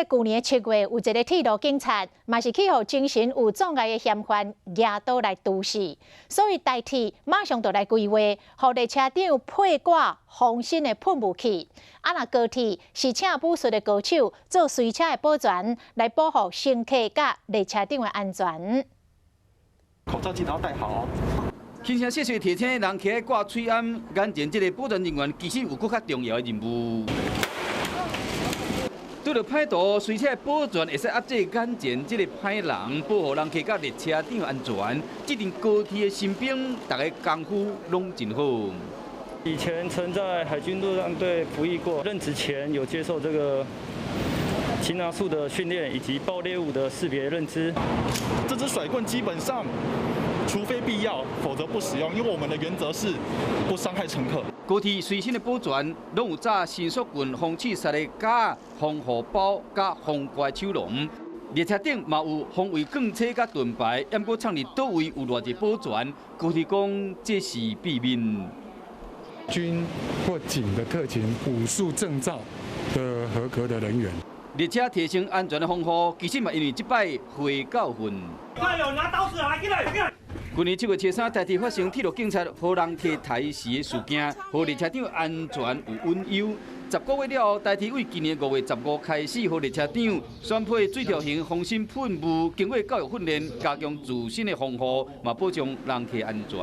這個舊年7月，有一个鐵路警察，嘛是去予精神有障礙的嫌犯舉刀來毒死，所以台鐵馬上就來規劃，予列車長配掛防身的噴霧器。啊，若高鐵是請武術的高手做隨車的保全，來保護乘客佮列車長的安全。口罩記得要戴好哦。輕聲細細提醒人客掛喙罨，眼前這个保全人員其實有閣較重要的任務。拄著歹徒，隨車保全會使壓制眼前這个歹人，保護人客佮列車長安全。這陣高鐵的新兵，逐个功夫攏真好。以前曾在海軍陸戰隊服役過，任職前有接受這個擒拿術的訓練，以及爆裂物的識別認知。這支甩棍基本上，除非必要，否則不使用，因為我們的原則是不傷害乘客。高鐵隨身的保全，攏有紮伸縮棍、防刺殺的夾、防護包、佮防拐手籠。列車頂嘛有防衛鋼車佮盾牌，毋過藏佇佗位有偌濟保全？高鐵講這是秘密。軍或警的特勤武術證照的合格的人員。列車提升安全的防護，其實嘛因為這擺血教訓。哎呦，拿刀子來，進來，進來！去年7月初三，台鐵發生鐵路警察予人客刣死的事件，予列車長安全有隱憂。10個月了後，台鐵對今年5月15開始，予列車長選配水條型防身噴霧，經過教育訓練，加強自身的防護，嘛保障人客安全。